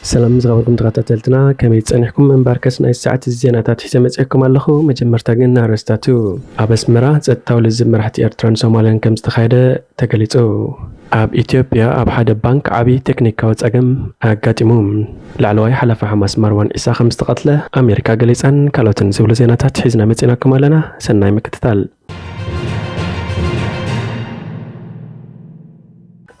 ሰላም ዝኸበርኩም ተኸታተልትና፣ ከመይ ጸኒሕኩም? እምበርከስ ናይ ሰዓት ዜናታት ሒዘ መጺአኩም ኣለኹ። መጀመርታ ግን ኣርእስታቱ። ኣብ ኣስመራ ጸጥታዊ ልዝብ መራሕቲ ኤርትራን ሶማልያን ከም ዝተኻየደ ተገሊጹ። ኣብ ኢትዮጵያ ኣብ ሓደ ባንክ ዓቢ ቴክኒካዊ ጸገም ኣጋጢሙ። ላዕለዋይ ሓላፊ ሓማስ ማርዋን ዒሳ ከም ዝተቐትለ ኣሜሪካ ገሊጻን ካልኦትን ዝብሉ ዜናታት ሒዝና መጺናኩም ኣለና። ሰናይ ምክትታል።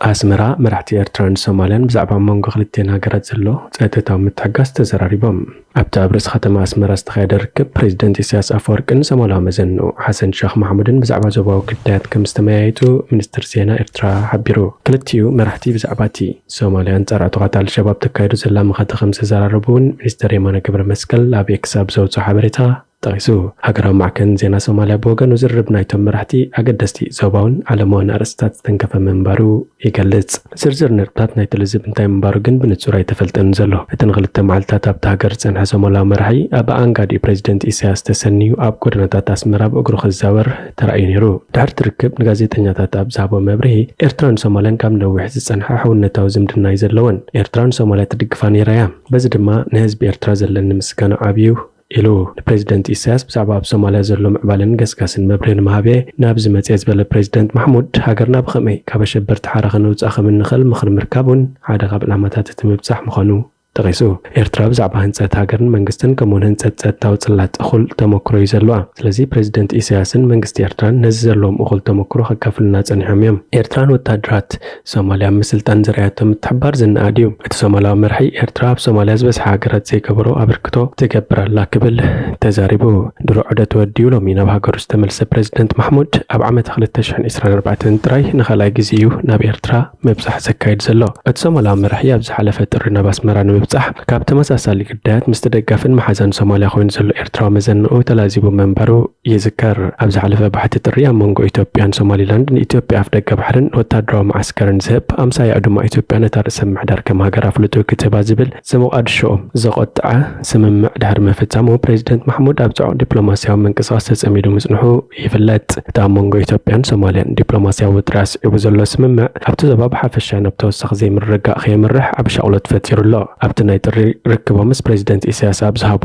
ኣስመራ፣ መራሕቲ ኤርትራን ሶማልያን ብዛዕባ ኣብ መንጎ ክልቲአን ሃገራት ዘሎ ጸጥታዊ ምትሕግጋዝ ተዘራሪቦም። ኣብቲ ኣብ ርእሲ ከተማ ኣስመራ ዝተኻየደ ርክብ፣ ፕሬዚደንት ኢሳያስ ኣፈወርቅን ሶማላዊ መዘንኡ ሓሰን ሸኽ ማሕሙድን ብዛዕባ ዞባዊ ግዳያት ከም ዝተመያየጡ ሚኒስትር ዜና ኤርትራ ሓቢሩ። ክልቲኡ መራሕቲ ብዛዕባ እቲ ሶማልያ ኣንጻር ዕጡቓት ኣልሸባብ ተካይዶ ዘላ መኸተ ከም ዝተዘራረቡ እውን ሚኒስትር የማነ ገብረ መስቀል ኣብ ኤክስ ኣብ ዘውፅኦ ሓበሬታ ጠቒሱ። ሃገራዊ ማዕከን ዜና ሶማልያ ብወገኑ፣ ዝርርብ ናይቶም መራሕቲ ኣገደስቲ ዞባውን ዓለማውን ኣርእስታት ዝተንከፈ ምንባሩ ይገልጽ። ዝርዝር ነጥብታት ናይቲ ልዝብ እንታይ ምንባሩ ግን ብንጹር ኣይተፈልጠን ዘሎ። እቲ ንኽልተ መዓልታት ኣብታ ሃገር ዝጸንሐ ሶማላዊ መራሒ፣ ኣብ ኣኣንጋዲኡ ፕሬዚደንት ኢሳያስ ተሰንዩ ኣብ ጎደናታት ኣስመራ ብእግሩ ክዛወር ተራእዩ ነይሩ። ድሕሪ እቲ ርክብ ንጋዜጠኛታት ኣብ ዝሃቦ መብርሂ፣ ኤርትራን ሶማልያን ካብ ነዊሕ ዝጸንሐ ሕውነታዊ ዝምድና እዩ ዘለወን። ኤርትራ ንሶማልያ ትድግፋ ነይራ እያ። በዚ ድማ ንህዝቢ ኤርትራ ዘለኒ ምስጋና ዓብዩ ኢሉ። ንፕሬዚደንት ኢሳያስ ብዛዕባ ኣብ ሶማልያ ዘሎ ምዕባለን ገስጋስን መብርሂ ንምሃብ እየ ናብዚ መጽየ ዝበለ ፕሬዚደንት ማሕሙድ፣ ሃገርና ብኸመይ ካብ ኣሸበርቲ ሓራ ከነውጽኣ ከም እንኽእል ምኽሪ ምርካብ እውን ሓደ ካብ ዕላማታት እቲ ምብጻሕ ምዃኑ ጠቒሱ። ኤርትራ ብዛዕባ ህንጸት ሃገርን መንግስትን ከምኡውን ህንጸት ጸጥታዊ ጽላት እኹል ተመክሮ እዩ ዘለዋ። ስለዚ ፕሬዚደንት ኢሳያስን መንግስቲ ኤርትራን ነዚ ዘለዎም እኹል ተመክሮ ከካፍሉና ጸኒሖም እዮም። ኤርትራን ወታደራት ሶማልያ ምስልጣን ዘርኣያቶ ምትሕብባር ዝነኣድ እዩ። እቲ ሶማላዊ መራሒ፣ ኤርትራ ኣብ ሶማልያ ዝበዝሐ ሃገራት ዘይገበሮ ኣበርክቶ ትገብር ኣላ ክብል ተዛሪቡ። ድሮ ዑደት ወዲኡ ሎሚ ናብ ሃገሩ ዝተመልሰ ፕሬዚደንት ማሕሙድ፣ ኣብ ዓመት ክልተ ሽሕን ዕስራን ኣርባዕተን ጥራይ ንኻልኣይ ግዜ እዩ ናብ ኤርትራ ምብጻሕ ዘካይድ ዘሎ። እቲ ሶማላዊ መራሒ ኣብ ዝሓለፈ ጥሪ ናብ ኣስመራ ንምብጻሕ ካብ ተመሳሳሊ ግዳያት ምስቲ ደጋፍን መሓዛን ሶማልያ ኮይኑ ዘሎ ኤርትራዊ መዘንኡ ተላዚቡ ምንባሩ ይዝከር። ኣብ ዝሓለፈ ባሕቲ ጥሪ ኣብ መንጎ ኢትዮጵያን ሶማሊላንድን፣ ኢትዮጵያ ኣፍ ደገ ባሕርን ወታደራዊ መዓስከርን ዝህብ፣ ኣምሳያኡ ድማ ኢትዮጵያ ነታ ርእሰ ምምሕዳር ከም ሃገር ኣፍልጡ ክትህባ ዝብል ዝሞቓድሾ ዘቖጥዐ ስምምዕ ድሕሪ ምፍጻሙ፣ ፕሬዚደንት ማሕሙድ ኣብ ጽዑቕ ዲፕሎማስያዊ ምንቅስቓስ ተጸሚዱ ምጽንሑ ይፍለጥ። እቲ ኣብ መንጎ ኢትዮጵያን ሶማልያን ዲፕሎማስያዊ ውጥረት ኣስዒቡ ዘሎ ስምምዕ፣ ኣብቲ ዞባ ብሓፈሻ ናብ ተወሳኺ ዘይምርግጋእ ከየምርሕ ዓቢ ሻቕሎት ፈጢሩ ኣሎ። ኣብቲ ናይ ጥሪ ርክቦምስ ፕሬዚደንት ኢሳያስ ኣብ ዝሃቦ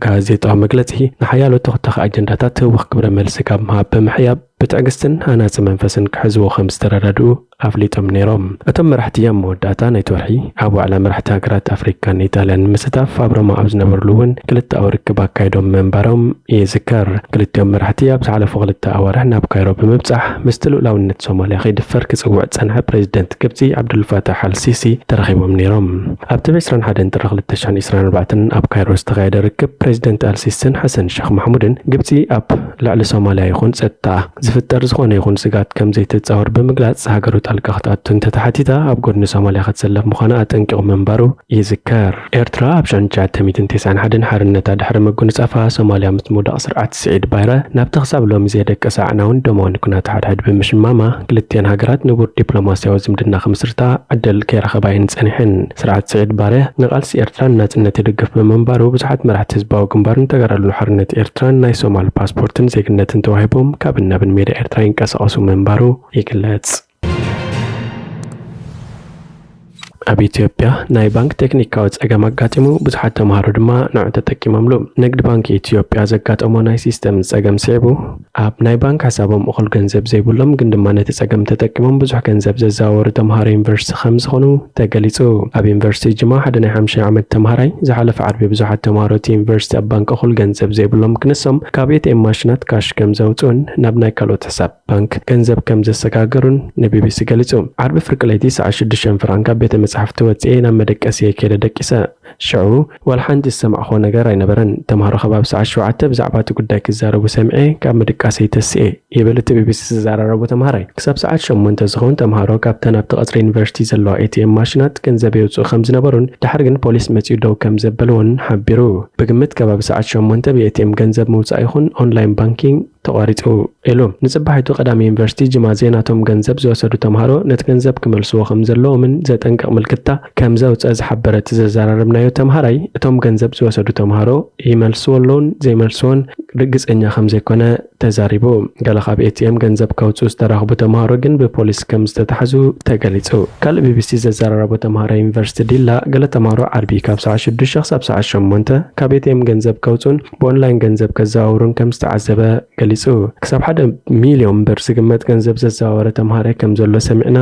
ጋዜጣዊ መግለጺ፣ ንሓያሎ ተኸታኺ ኣጀንዳታት ህውኽ ግብረ መልሲ ካብ ምሃብ ብምሕያብ፣ ብትዕግስትን ሃናጺ መንፈስን ክሕዝዎ ከም ዝተረዳድኡ ኣፍሊጦም ነይሮም። እቶም መራሕቲ ኣብ መወዳእታ ናይቲ ወርሒ ኣብ ዋዕላ መራሕቲ ሃገራት ኣፍሪካን ኢጣልያን ንምስታፍ ኣብ ሮማ ኣብ ዝነበርሉ እውን ክልተኣዊ ርክብ ኣካይዶም ምንባሮም ይዝከር። ክልቲኦም መራሕቲ ኣብ ዝሓለፉ ክልተ ኣዋርሕ ናብ ካይሮ ብምብጻሕ፣ ምስቲ ልኡላውነት ሶማልያ ከይድፈር ክጽውዕ ዝጸንሐ ፕሬዚደንት ግብጺ ዓብዱልፋታሕ ኣልሲሲ ተራኺቦም ነይሮም። ኣብቲ ብ ዕስራን ሓደን ጥሪ ክልተ ሽሕን ዕስራን ኣርባዕተን ኣብ ካይሮ ዝተኻየደ ርክብ፣ ፕሬዚደንት ኣልሲስን ሓሰን ሸኽ ማሕሙድን፣ ግብጺ ኣብ ልዕሊ ሶማልያ ይኹን ጸጥታ ዝፍጠር ዝኾነ ይኹን ስጋት ከም ዘይትጻወር ብምግላጽ፣ ሃገሩ ጣልቃ ክትኣቱ እንተተሓቲታ ኣብ ጎድኒ ሶማልያ ክትሰለፍ ምዃና ኣጠንቂቑ ምንባሩ ይዝከር። ኤርትራ ኣብ ሽሕን ትሽዓተ ሚእትን ተስዓን ሓደን ሓርነታ ድሕሪ ምጉንጻፋ፣ ሶማልያ ምስ ምውዳቕ ስርዓት ስዒድ ባይረ፣ ናብቲ ክሳብ ሎሚ ዘየደቀሰ ኣዕናውን ደማውን ኲናት ሓድሕድ ብምሽማማ፣ ክልቲኣን ሃገራት ንቡር ዲፕሎማስያዊ ዝምድና ክምስርታ ዕድል ከይረኸባ እየን ጸኒሐን። ስርዓት ስዒድ ባረ ንቓልሲ ኤርትራ ንናጽነት ይድግፍ ብምንባሩ፣ ብዙሓት መራሕቲ ህዝባዊ ግንባርን ተጋደሎ ሓርነት ኤርትራን ናይ ሶማል ፓስፖርትን ዜግነትን ተዋሂቦም ካብን ናብን ሜዳ ኤርትራ ይንቀሳቐሱ ምንባሩ ይግለጽ። ኣብ ኢትዮጵያ ናይ ባንክ ቴክኒካዊ ጸገም ኣጋጢሙ፣ ብዙሓት ተምሃሮ ድማ ንዑ ተጠቂሞምሉ። ንግድ ባንክ ኢትዮጵያ ዘጋጠሞ ናይ ሲስተም ጸገም ስዒቡ፣ ኣብ ናይ ባንክ ሕሳቦም እኹል ገንዘብ ዘይብሎም ግን ድማ ነቲ ጸገም ተጠቂሞም ብዙሕ ገንዘብ ዘዘዋወሩ ተምሃሮ ዩኒቨርሲቲ ከም ዝኾኑ ተገሊጹ። ኣብ ዩኒቨርሲቲ ጅማ ሓደ ናይ ሓምሻይ ዓመት ተምሃራይ ዝሓለፈ ዓርቢ ብዙሓት ተምሃሮ እቲ ዩኒቨርሲቲ ኣብ ባንክ እኹል ገንዘብ ዘይብሎም ክንሶም ካብ ኤ ቲ ኤም ማሽናት ካሽ ከም ዘውጽኡን ናብ ናይ ካልኦት ሕሳብ ባንክ ገንዘብ ከም ዘሰጋገሩን ንቢቢሲ ገሊጹ። ዓርቢ ፍርቂ ለይቲ ሰዓት ሽዱሽተ ፍራንካ ቤተ መጻሕፍቲ ወጺኤ ናብ መደቀሲየ ከይደ ደቂሰ። ሽዑ ዋላ ሓንቲ ዝሰማዕኹዎ ነገር ኣይነበረን። ተምሃሮ ከባቢ ሰዓት ሸውዓተ ብዛዕባ እቲ ጉዳይ ክዛረቡ ሰሚዐ ካብ ምድቃሰይ ተሲኤ ይብል እቲ ቢቢሲ ዝዘራረቦ ተምሃራይ። ክሳብ ሰዓት ሸሞንተ ዝኸውን ተምሃሮ ካብተን ኣብቲ ቀጽሪ ዩኒቨርሲቲ ዘለዋ ኤ ቲ ኤም ማሽናት ገንዘብ የውጽኡ ከም ዝነበሩን ድሓር ግን ፖሊስ መጺኡ ደው ከም ዘበልዎን ሓቢሩ። ብግምት ከባቢ ሰዓት ሸሞንተ ብ ኤ ቲ ኤም ገንዘብ ምውጻእ ይኹን ኦንላይን ባንኪንግ ተቋሪጹ ኢሉ። ንጽባሒቱ ቀዳሚ ዩኒቨርሲቲ ጅማ ዜናቶም ገንዘብ ዝወሰዱ ተምሃሮ ነቲ ገንዘብ ክመልስዎ ከም ዘለዎምን ዘጠንቅቕ ምልክታ ከም ዘውጸ ዝሓበረ እቲ ዘዘራረብና ተምሃራይ እቶም ገንዘብ ዝወሰዱ ተምሃሮ ይመልስዎ ኣለውን ዘይመልስዎን ርግጸኛ ከም ዘይኮነ ተዛሪቡ። ገለ ካብ ኤቲኤም ገንዘብ ከውፅኡ ዝተረኽቡ ተምሃሮ ግን ብፖሊስ ከም ዝተታሕዙ ተገሊጹ። ካልእ ቢቢሲ ዘዘራረቦ ተምሃራይ ዩኒቨርሲቲ ዲላ፣ ገለ ተምሃሮ ዓርቢ ካብ ሰዓት ሽዱሽተ ክሳብ ሰዓት ሸሞንተ ካብ ኤቲኤም ገንዘብ ከውፅኡን ብኦንላይን ገንዘብ ከዘዋውሩን ከም ዝተዓዘበ ገሊጹ። ክሳብ ሓደ ሚልዮን ብር ዝግመት ገንዘብ ዘዘዋወረ ተምሃራይ ከም ዘሎ ሰሚዕና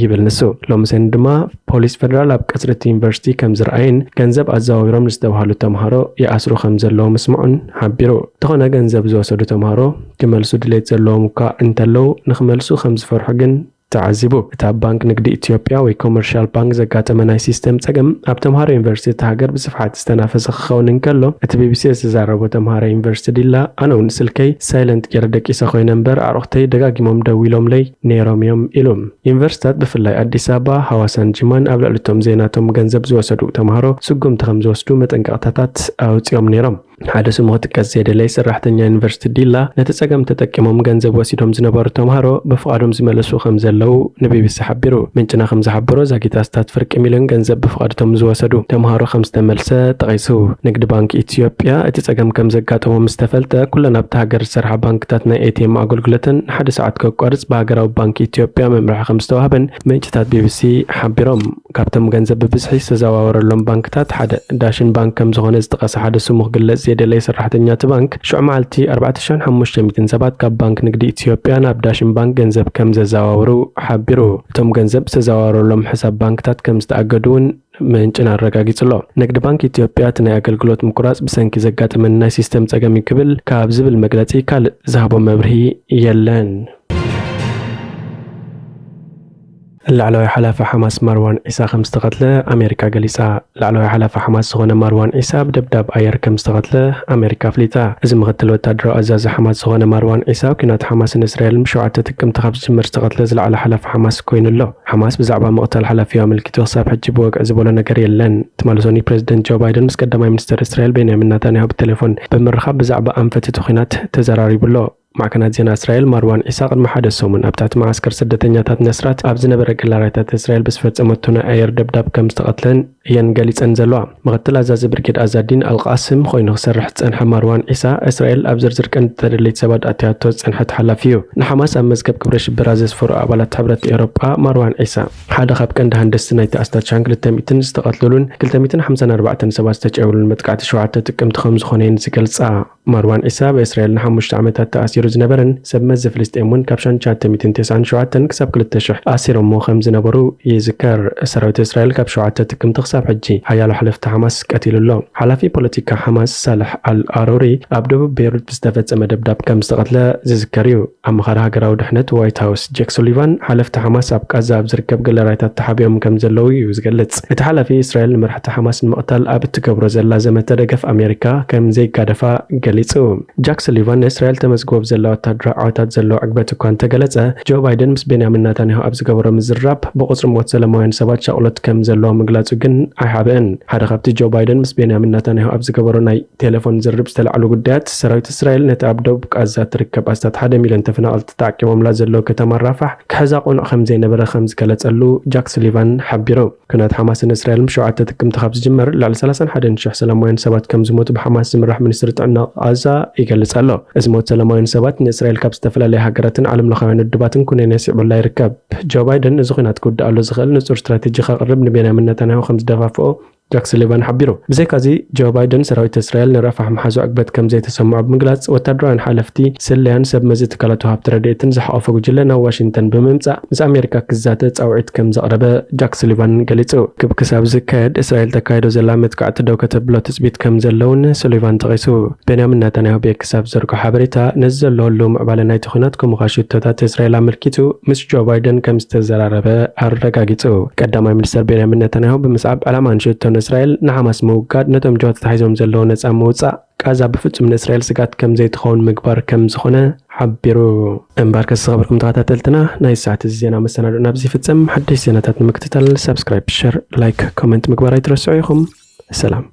ይብል ንሱ። ሎሚ ሰኒ ድማ ፖሊስ ፌደራል ኣብ ቀጽሪ እቲ ዩኒቨርሲቲ ከም ዝረኣይን ገንዘብ ኣዘዋዊሮም ንዝተባህሉ ተምሃሮ ይኣስሩ ከም ዘለዉ ምስምዑን ሓቢሩ። እንተኾነ ገንዘብ ዝወሰዱ ተምሃሮ ክመልሱ ድሌት ዘለዎም እኳ እንተለዉ ንክመልሱ ከም ዝፈርሑ ግን ተዓዚቡ። እቲ ኣብ ባንክ ንግዲ ኢትዮጵያ ወይ ኮመርሻል ባንክ ዘጋጠመ ናይ ሲስተም ጸገም ኣብ ተምሃሮ ዩኒቨርሲቲ እቲ ሃገር ብስፍሓት ዝተናፈሰ ክኸውን እንከሎ፣ እቲ ቢቢሲ ዝተዛረቦ ተምሃሮ ዩኒቨርሲቲ ዲላ፣ ኣነ እውን ስልከይ ሳይለንት ገይረ ደቂሰ ኮይነ እምበር ኣዕሩኽተይ ደጋጊሞም ደዊሎምለይ ነይሮም እዮም ኢሉ። ዩኒቨርሲታት ብፍላይ ኣዲስ ኣበባ፣ ሃዋሳን ጅማን ኣብ ልዕሊ እቶም ዘይናቶም ገንዘብ ዝወሰዱ ተምሃሮ ስጉምቲ ከም ዝወስዱ መጠንቀቕታታት ኣውጺኦም ነይሮም። ሓደ ስሙ ክጥቀስ ዘይደለየ ሰራሕተኛ ዩኒቨርሲቲ ዲላ፣ ነቲ ጸገም ተጠቂሞም ገንዘብ ወሲዶም ዝነበሩ ተምሃሮ ብፍቓዶም ዝመለሱ ከም ዘለዉ ንቢቢሲ ሓቢሩ። ምንጭና ከም ዝሓበሮ፣ ዛጊት ኣስታት ፍርቂ ሚልዮን ገንዘብ ብፍቓድ እቶም ዝወሰዱ ተምሃሮ ከም ዝተመልሰ ጠቒሱ። ንግዲ ባንክ ኢትዮጵያ እቲ ጸገም ከም ዘጋጠሞ ምስ ተፈልጠ፣ ኩለን ኣብቲ ሃገር ዝሰርሓ ባንክታት ናይ ኤቲኤም ኣገልግሎተን ንሓደ ሰዓት ከቋርጽ ብሃገራዊ ባንክ ኢትዮጵያ መምርሒ ከም ዝተዋህበን ምንጭታት ቢቢሲ ሓቢሮም። ካብቶም ገንዘብ ብብዝሒ ዝተዘዋወረሎም ባንክታት ሓደ ዳሽን ባንክ ከም ዝኾነ ዝጠቐሰ ሓደ ስሙ ክግለጽ ዘይደለየ ሰራሕተኛ እቲ ባንክ፣ ሽዑ መዓልቲ ኣርባዕተ ሽሕን ሓሙሽተ ሚእትን ሰባት ካብ ባንክ ንግዲ ኢትዮጵያ ናብ ዳሽን ባንክ ገንዘብ ከም ዘዘዋወሩ ሓቢሩ። እቶም ገንዘብ ዝተዘዋወረሎም ሕሳብ ባንክታት ከም ዝተኣገዱ እውን ምንጭና ኣረጋጊጹ ኣሎ። ንግዲ ባንክ ኢትዮጵያ እቲ ናይ ኣገልግሎት ምቁራጽ ብሰንኪ ዘጋጠመኒ ናይ ሲስተም ጸገም እዩ ክብል ካብ ዝብል መግለጺ ካልእ ዝሃቦ መብርሂ የለን። ላዕለዋይ ሓላፊ ሓማስ ማርዋን ዒሳ ከም ዝተቐትለ ኣሜሪካ ገሊጻ። ላዕለዋይ ሓላፊ ሓማስ ዝኾነ ማርዋን ዒሳ ብደብዳብ ኣየር ከም ዝተቐትለ ኣሜሪካ ኣፍሊጣ። እዚ ምኽትል ወታደራዊ ኣዛዚ ሓማስ ዝኾነ ማርዋን ዒሳ፣ ኲናት ሓማስን እስራኤልን ብሸውዓተ ጥቅምቲ ካብ ዝጅምር ዝተቐትለ ዝለዓለ ሓላፊ ሓማስ ኮይኑ ኣሎ። ሓማስ ብዛዕባ ምቕታል ሓላፊኡ ኣመልኪቱ ክሳብ ሕጂ ብወግዒ ዝበሎ ነገር የለን። ትማሊ ሰኑይ ፕሬዚደንት ጆ ባይደን ምስ ቀዳማይ ሚኒስተር እስራኤል ቤንያሚን ናታንያሁ ብቴሌፎን ብምርኻብ ብዛዕባ ኣንፈት እቲ ኲናት ተዘራሪቡ ኣሎ። ማዕከናት ዜና እስራኤል፣ ማርዋን ዒሳ ቅድሚ ሓደ ሰሙን ኣብ ትሕቲ መዓስከር ስደተኛታት ነስራት ኣብ ዝነበረ ገላራይታት እስራኤል ብዝፈጸመቶ ናይ ኣየር ደብዳብ ከም ዝተቐትለን እየን ገሊጸን ዘለዋ። ምኽትል ኣዛዚ ብርጌድ ኣዛዲን ኣልቃስም ኮይኑ ክሰርሕ ዝጸንሐ ማርዋን ዒሳ፣ እስራኤል ኣብ ዝርዝር ቀንዲ ተደለይቲ ሰባት ኣትያቶ ዝጸንሐት ሓላፊ እዩ። ንሓማስ ኣብ መዝገብ ግብረ ሽበራ ዘስፈሩ ኣባላት ሕብረት ኤውሮጳ፣ ማርዋን ዒሳ ሓደ ካብ ቀንዲ ሃንደስቲ ናይቲ ኣስታት ሽሕን ክልተ ሚእትን ዝተቐትሉሉን ክልተ ሚእትን ሓምሳን ኣርባዕተን ሰባት ዝተጨውሉሉን መጥቃዕቲ ሸውዓተ ጥቅምቲ ከም ዝኾነ እየን ዝገልጻ። ማርዋን ዒሳ ኣብ እስራኤል ንሓሙሽተ ዓመታት ተኣሲሩ ዝነበረን ሰብ መዚ ፍልስጤም እውን ካብ ሸንሻተ ሚእትን ተስዓን ሸውዓተን ክሳብ ክልተ ሽሕ ኣሲሮሞ ከም ዝነበሩ ይዝከር። ሰራዊት እስራኤል ካብ ሸውዓተ ጥቅምቲ ክሳብ ሕጂ ሓያሎ ሓለፍቲ ሓማስ ቀቲሉ ኣሎ። ሓላፊ ፖለቲካ ሓማስ ሳልሕ ኣል ኣሮሪ ኣብ ደቡብ ቤይሩት ብዝተፈጸመ ደብዳብ ከም ዝተቐትለ ዝዝከር እዩ። ኣማኻሪ ሃገራዊ ድሕነት ዋይት ሃውስ ጄክ ሱሊቫን ሓለፍቲ ሓማስ ኣብ ቃዛ ኣብ ዝርከብ ገለራይታት ተሓቢኦም ከም ዘለዉ እዩ ዝገልጽ። እቲ ሓላፊ እስራኤል ንመራሕቲ ሓማስ ንምቕታል ኣብ እትገብሮ ዘላ ዘመተ ደገፍ ኣሜሪካ ከም ዘይጋደፋ ገሊጹ። ጃክ ሱሊቫን ንእስራኤል ተመዝግቦ ብዘላ ወታደራዊ ዓወታት ዘለዎ ዕግበት እኳ እንተገለጸ፣ ጆ ባይደን ምስ ቤንያሚን ናታንያሁ ኣብ ዝገበሮ ምዝራብ ብቁጽሪ ሞት ሰላማውያን ሰባት ሻቕሎት ከም ዘለዎ ምግላጹ ግን ኣይሓብእን። ሓደ ካብቲ ጆ ባይደን ምስ ቤንያሚን ናታንያሁ ኣብ ዝገበሮ ናይ ቴሌፎን ዝርርብ ዝተላዕሉ ጉዳያት፣ ሰራዊት እስራኤል ነቲ ኣብ ደቡብ ቃዛ ትርከብ ኣስታት ሓደ ሚልዮን ተፈናቐልቲ ተዓቂቦምላ ዘለዉ ከተማ ራፋሕ ክሕዛ ቅኑዕ ከም ዘይነበረ ከም ዝገለጸሉ ጃክ ሱሊቫን ሓቢሩ። ኲናት ሓማስን እስራኤልን ብሸውዓተ ጥቅምቲ ካብ ዝጅመር ልዕሊ ሰላሳን ሓደን ሽሕ ሰላማውያን ሰባት ከም ዝሞቱ ብሓማስ ዝምራሕ ሚኒስትሪ ጥዕና ቃዛ ይገልጽ ኣሎ። እዚ ሞት ሰላማውያን ሰባት ንእስራኤል ካብ ዝተፈላለዩ ሃገራትን ዓለም ለኻውያን ውድባትን ኩነኔ ስዒቡላ ይርከብ። ጆ ባይደን እዚ ኲናት ክውዳእ ኣሎ ዝኽእል ንጹር ስትራቴጂ ከቕርብ ንቤንያሚን ነታንያሁ ከም ዝደፋፍኦ ጃክ ሱሊቫን ሓቢሩ። ብዘይካዚ፣ ጆ ባይደን ሰራዊት እስራኤል ንራፋሕ ምሓዙ ዕግበት ከም ዘይተሰምዖ ብምግላጽ፣ ወታደራውያን ሓለፍቲ፣ ስለያን ሰብ መዚ ትካላት ወሃብቲ ረድኤትን ዝሓቖፈ ጉጅለ ናብ ዋሽንግተን ብምምጻእ ምስ ኣሜሪካ ክዛተ ጻውዒት ከም ዘቕረበ ጃክ ሱሊቫን ገሊጹ። ክብ ክሳብ ዝካየድ እስራኤል ተካይዶ ዘላ መጥቃዕቲ ደው ከተብሎ ትጽቢት ከም ዘለውን ሱሊቫን ጠቒሱ። ቤንያሚን ናታንያሁ ብኤክስ ኣብ ዘርግሖ ሓበሬታ፣ ነዚ ዘሎ ህልው ምዕባለ ናይቲ ኲናት ከምኡ ኸኣ ሽቶታት እስራኤል ኣመልኪቱ ምስ ጆ ባይደን ከም ዝተዘራረበ ኣረጋጊጹ። ቀዳማይ ሚኒስተር ቤንያሚን ነታንያሁ ብምስዓብ ዕላማን ሽቶን እስራኤል ንሓማስ ምውጋድ፣ ነቶም ጀሆ ተታሒዞም ዘለዉ ነጻ ምውጻእ፣ ቃዛ ብፍጹም ንእስራኤል ስግኣት ከም ዘይትኸውን ምግባር ከም ዝኾነ ሓቢሩ። እምበኣርከስ ዝኸበርኩም ተኸታተልትና፣ ናይ ሰዓት እዚ ዜና መሰናዶ ናብዚ ይፍጸም። ሓደሽቲ ዜናታት ንምክትታል ሳብስክራይብ፣ ሸር፣ ላይክ፣ ኮመንት ምግባር ኣይትረስዑ ኢኹም። ሰላም።